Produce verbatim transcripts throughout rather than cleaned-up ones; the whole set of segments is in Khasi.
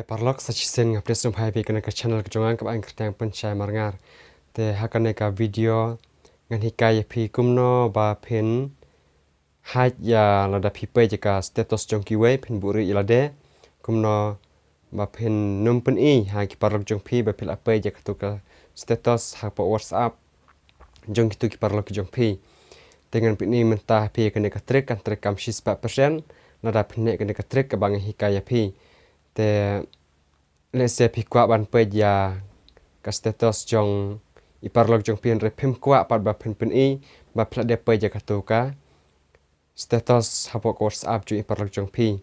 Paralok, sa shisien nga pdiang sngewbha ïa phi kane ka channel ka jong nga kaba ai kyrteng Pynshai Marngar. Te ha kane ka video ngan hikai ïa phi kumno ba phin hide ïa lada phi peit ïa ka status jong kiwei, phin buhrieh ïa lade. Kumno ba phin nym pyni ha ki paralok jong phi ba phi la peit ïa katu ka status hapoh WhatsApp jong kitu ki paralok jong phi. Te ngan pyni mynta ha phi kane ka trick, kan trick kam shispah percent lada phin leh kane ka trick kaba nga hikai ïa phi. Te lehse phi kwah ban peit ïa ka status jong i paralok jong phi, hynrei phim kwah pat ba phin pyni ba phi la dep peit ïa katu ka status hapoh ka WhatsApp jong i paralok jong phi.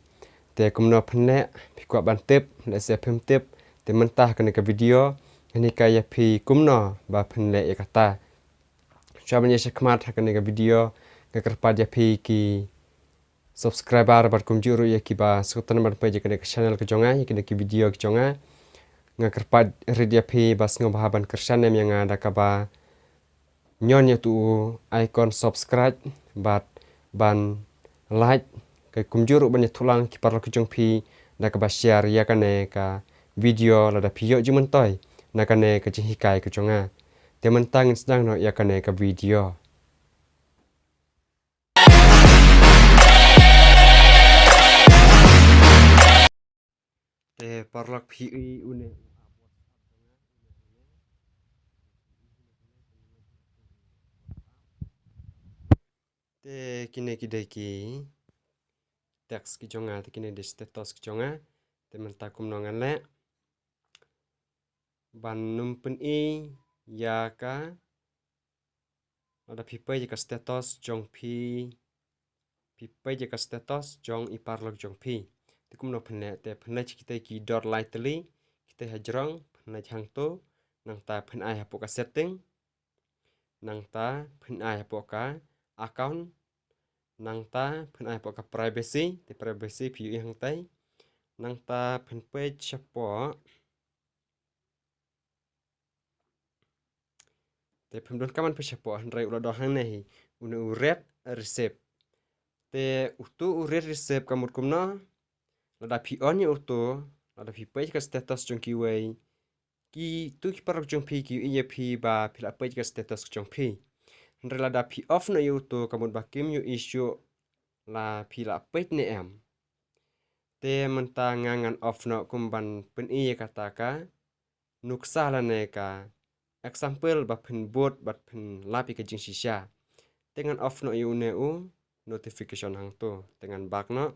Te kumno phin leh, phi kwah ban tip, lehse phim tip. Te mynta ha kane ka video ngan hikai ïa phi kumno ba phin leh ïa kata. Shuwa ban ïa shah khmat ha kane ka video, nga kyrpad ïa phi ki subscriber bad kumjuh ruh ïa kiba sngewtynnat ban peit ïa kane ka channel ka jong nga, ïa kine ki video ka jong nga. Nga kyrpad rit ïa phi ba sngewbha ban kyrshan ïa nga da kaba ñion ïa utu u icon subscribe bad ban like, ka kumjuh ruh ban ïathuh lang ki paralok ki jong phi da kaba share ïa kane ka video lada phi ïoh jingmyntoi na kane ka jinghikai ka jong nga. Te mynta ngin sdang noh ïa kane ka video. Te paralok, phi i une u app WhatsApp jong nga, une, une. Te kine ki dei ki text ki jong nga, te kine dei status ki jong nga. Te mynta kumno ngan leh ban nym pyni ïa ka, lada phi peit ïa ka status jong phi, phi peit ïa ka status jong i paralok jong phi. Te kumno phin leh, te phin leit kita ki dot lai tylli, kita hajrong, phin leit hangto, nangta phin ai hapoh ka setting, nangta phin ai hapoh ka account, nangta phin ai hapoh ka privacy, te privacy phi ïohi hangtai, nangta phin peit shapoh. Te phim donkam ban peit shapoh, hynrei u la don hangne hi, une u read receipt. Te utu u read receipt ka mut kumno, lada phi on ïa utu, lada phi peit ka status jong kiwei, kitu ki paralok jong phi ki ïohi ïa phi ba phi la peit ka status jong phi. Hynrei lada phi off noh ïa utu ka mut ba kim ïohi shuh la phi la peit ne em. Te mynta nga ngan off noh kum ban pyni ïa kata ka nuksa lane ka example ba phin bud bad phin lap ïa ka jingshisha. Te ngan off noh ïa une u notification hangto. Te ngan back noh.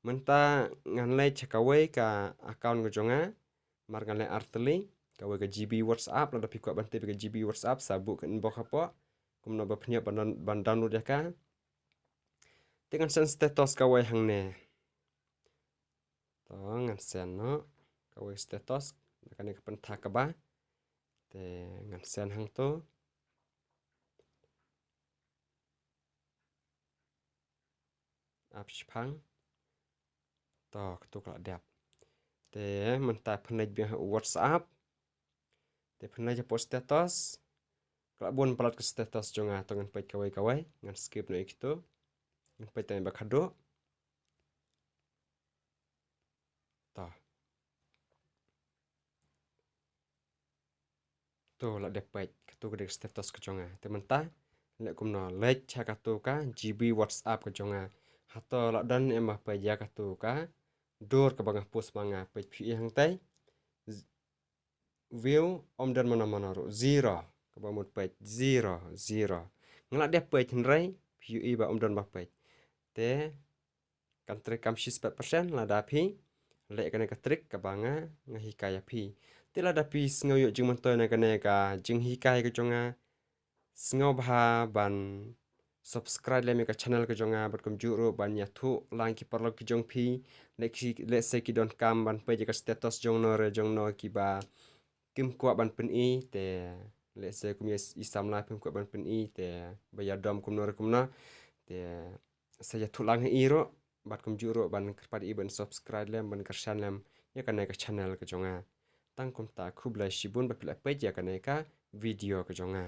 Mynta ngan leit sha kawei ka account ka jong nga. Mar ngan leh artylli, kawei ka G B WhatsApp, lada phi kwah ban tip ïa ka G B WhatsApp, sa buh ka inbox hapoh. Kumno ba phin ïoh ban down-, ban download ïa ka. Te ngan send status kawei hangne. To ngan send noh kawei status, na kane ka pynthak kaba. Te ngan send hangto. Ap shipang. To, katu ka la dep. Te mynta phin leit biang ha u WhatsApp. Te phin leit hapoh status. Ka la bun palat ka status jong nga, to ngan peit kawei kawei, ngan skip noh ïa kitu. Ngan peit tang ba khadduh. To. To la dep peit, katu ka dei ka status ka jong nga. Te mynta leh kumno, leit sha katu ka G B WhatsApp ka jong nga. Hato la don em ba peit ïa katu ka dur kaba nga post ma nga, peit phi ïohi hangtai. Z-, view ym don mano mano ruh, zero. Kaba mut peit zero, zero. Nga la dep peit hynrei phi ïohi ba ym don ba peit. Te kan trei kam shispah percent lada phi leh kane ka trick kaba nga, nga hikai ïa phi. Te lada phi sngew ïoh jingmyntoi na kane ka jinghikai ka jong nga, sngewbha ban subscribe lem ïa ka channel ka jong nga, bad kumjuh ruh ban ïathuh lang ki paralok ki jong phi, lehse ki, lehse ki donkam ban peit ïa ka status jong no re jong no kiba kim kwah ban pyni, te lehse kum ïa i samla phim kwah ban pyni, te ba ïadom kumno re kumno, te sa ïathuh lang ha i ruh, bad kumjuh ruh ban kyrpad ïa i ban subscribe lem, ban kyrshan lem ïa kane ka channel ka jong nga. Tang kumta, khublei shibun ba phi la peit ïa kane ka video ka jong nga.